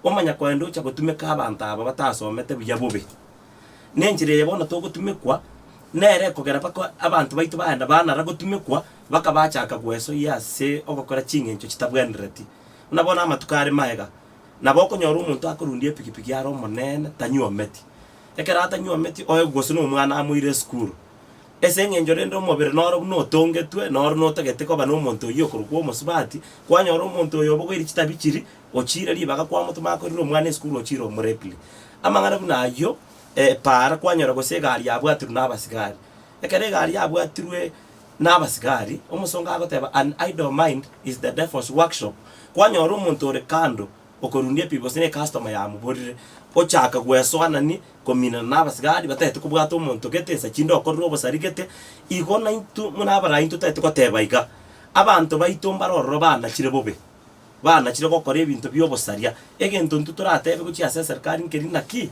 Omanya koenda ocha gotumeka abanto aba batasomete buya bobe. Na enchera eye bono togotumekwa, nere ekogera mpaka abanto baito baenda banara gotumekwa, mpaka bachaka gwesoyia ase ogokora ching'encho chitabwenereti. Buna bono amatuko are magega, nabo okonyora omonto akorundia epikipiki are omonene tanyuometi. Ekero atanyuometi oegwe gose na omwana amoire esukuru. Ase eng'encho rende omobere noro buna otongetwe, noro notagete koba na omonto oyio okorokwa omosubati, kwanyora omonto oyo obogoire chitabi chiria, ochiire ribaga kwamotoma akorire omwana esukuru ochiire omorepire. Amang'ana buna ayio, epaara kwanyora gose egari yabwatirwe na abasigari. Ekero egari yabwatirwe na abasigari, omosongo agoteba an idle mind is the devil's workshop, kwanyora omonto ore kando okorundia epipi gose na ecustomer yamoborire, ochaka gwesoanani kominana na abasigari batagete kobwata omonto gete nsa chinde okorire obosari gete, igo naintwe buna abarai ntotagete koteba iga, abanto baito mbare ororo banachire bobe, banachire gokora ebinto bia obosaria, egento intwe toratebe gochia ase eserikari nkeri naki,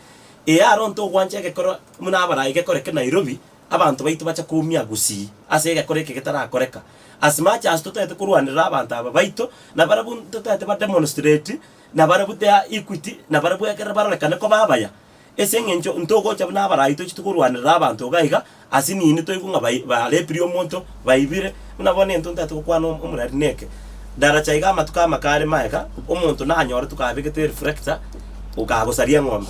ee aro ntogwancha egekoro buna abarai gekoreke Nairobi, abanto baito bacha koumia gusii ase egekoro eke getarakoreka. As much as totagete korwanerera abanto aba baito, nabarabwo ntotagete ba demonstrate, nabarabwo their equity, nabarabwo ekero barorekane koba abaya, ase eng'encho ntogocha buna abarai tochi tokorwanerera abanto iga iga, ase nini toigwe ng'a bai barepirie omonto, baibire, buna bono egento ntagete gokwana omorari neke, daracha iga amatuko amake are magega, omonto nanyoretwe kabegete ereflector, okagosaria eng'ombe.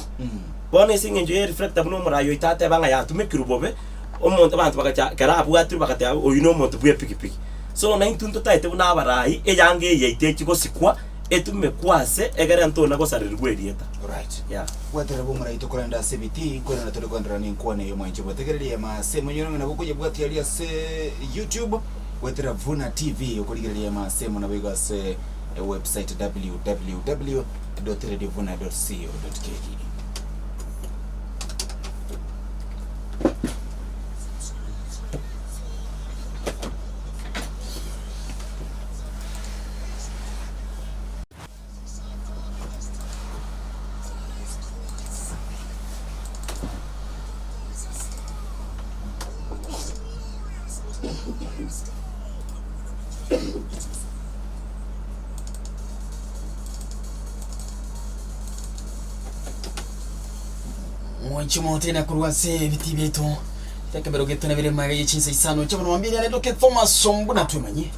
Bono ase eng'encho ya ereflector buna omorai oito ateba ng'a yatumekirwe bobe, omonto abanto bagacha ekero abwatirwe bagateba oyio na omonto bwa epikipiki. So naintwe ntotaete buna abarai, eyanga eye yaito echi gosikwa, etumekwe ase egere ntona gosarerigwa erieta. Alright. Yeah. Gwaterera bw'omorai tokorenda ase ebitii, nkorenda tore koenderera nenkwana eye omwanche bwategereria ema ase emonyore ng'a nabo okoyebwatia aria ase YouTube, goetera Vuna TV okorigereria ema ase emo naboigo ase ewebsite www dot radiovuna dot co dot ke. Mwanche motene korwa ase ebitii biaito ekebero geto nabere magega ye chinsa isano chiabono mambia riane doke Thomas Ombuna twemanyie.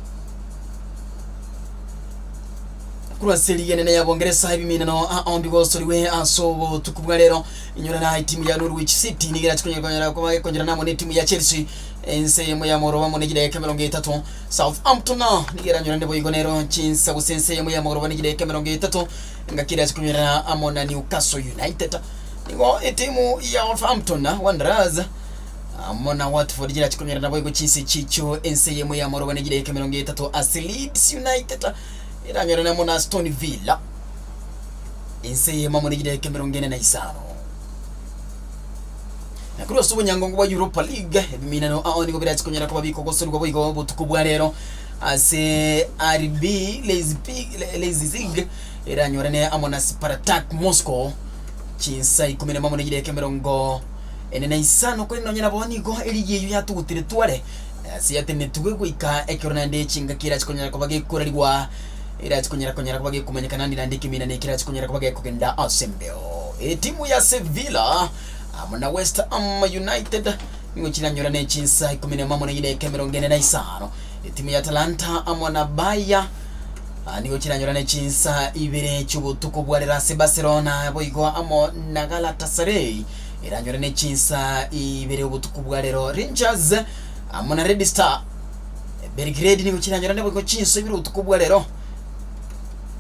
Korwa ase eligi enene ya Bongeresa ebiminano ao mbigosoriwe ase obotuko bwa rero. Inyora na etimu ya Norwich City nigo erache konyora konyora koba gekonyorana amo netimu ya Chelsea ense eyemo ya mogoroba amo ne chidaeka emerongo etato. Southampton nigo eranyorane boigo nero chinsa gose ense eyemo ya mogoroba ne chidaeka emerongo etato engaki erache konyorana amo na Newcastle United. Nigo etimu ya Wolverhampton Wanderers Amo na Watford chirache konyorana boigo chinse chichio ense eyemo y'amoroba ne chidaeka 30 ase Leeds United eranyorane amo na Aston Villa ense eyemo amo ne chidaeka 45. Na korwa ase obonyangongo bwa Europa League ebiminano ao nigo birache konyara koba bikogosorigwa boigo obotuko bwa rero ase RB Leipzig eranyorane amo na Spartak Moscow chinsa ikomi nemo amo ne chidaeka emerongo Ene na isano, korende nonya nabo nigo erigi eyio yatugutire tware ase yatenetwe goika ekero naende chingaki erache konyara koba gekorarigwa, erache konyara konyara koba gekomanyekana ande naende ekemina na ekerache konyara koba gekogenda ase embeo. Etimu ya Sevilla amo na West Ham United nigo chiranyorane chinsa ikomi nemo amo na chidakika emerongo ene na isano. Etimu ya Atalanta amo na Bayer nigo chiranyorane chinsa ibere chi'obotuko bwa rero ase Barcelona boigo amo na Galatasaray Eranyore ne chinsa ibere obotuko bwa rero Rangers amo na Red Star Belgrade nigo chiranyorane boigo chinsa ibere obotuko bwa rero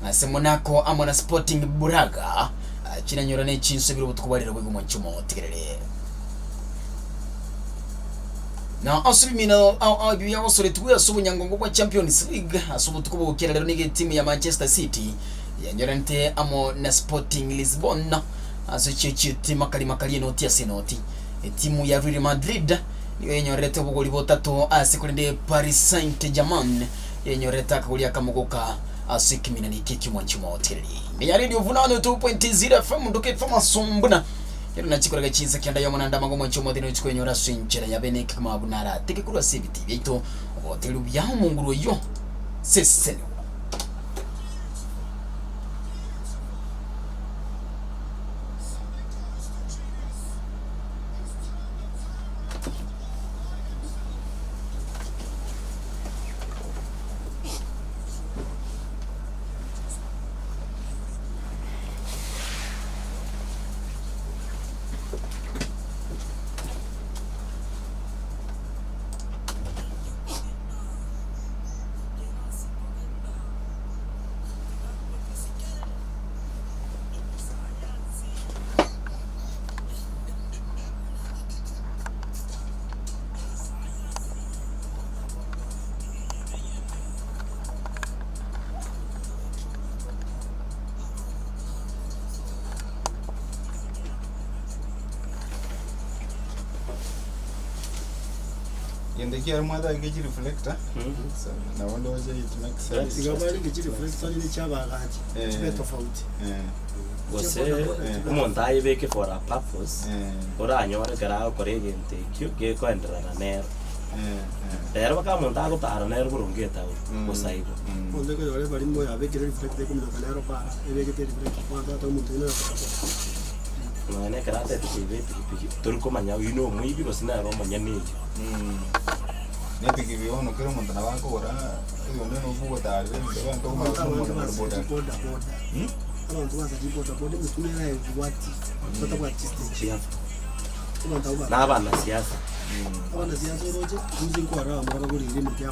ase Monaco amo na Sporting Braga chiranyorane chinsa ibere obotuko bwa rero boigo mwanche omotigerere. Na ase ebimina ao ao ebio biagosoretigwe ase obonyangongo bwa Champions League ase obotuko bogokera rero nigo etimu ya Manchester City yanyoranete amo na Sporting Lisbon Ase chiechiti makari makari enoti ase enoti. Etimu ya Real Madrid nigo yenyorerete obogori botato ase korende Paris Saint-Germain yenyorerete akagori akamo goka ase ekeminani eke eki'omwanchi omotigereri. Ime ya Radio Vunano 2.0 FM ndoke Thomas Ombuna ero nachikorega chinsa kianda y'omonanda amago omwanchi omotigereri ochi koyenyora ase enchera ya bene ekegima buna aratege korwa ase ebitii biaito oboteru buya omonguru oyio sesenigwa. Egento ekiare mwatagete chireflector, nabo ndoche it makes sense. Iga barenge chireflector onye ne chi'abaagachi, Eh. chibe tofauti. Eh, Gose Eh. omonto ayebeke for a purpose, eh, oranyore ekero agokora egento ekio gekoenderana nero. eh, eh. Rero mpaka omonto agotara nere boronge etaoni, Mm. bosa igo. Mm. Omonto ekonyora ebarimo yabekire reflector ekominyoka nero para, ebegete reflector, abanto bateba omonto oyio nere okoboka. Nonya na ekero atete koiba epikipiki, tori komanya oyio na omoibi gose nere omonyene eyio. Mm. Na epikipiki bono kera omonto nabo akogora, oyonde nobu ogotarera ebinto abanto Abanto abange boda basacha boda. boda boda. Mm? Abanto basacha boda boda emetwe nere ebwati, batabwati chistage. Chiafa. Abanto abwo Na abanasiasa. Abanasiasa oroche, inche nkorora abamura bagorire emete amo.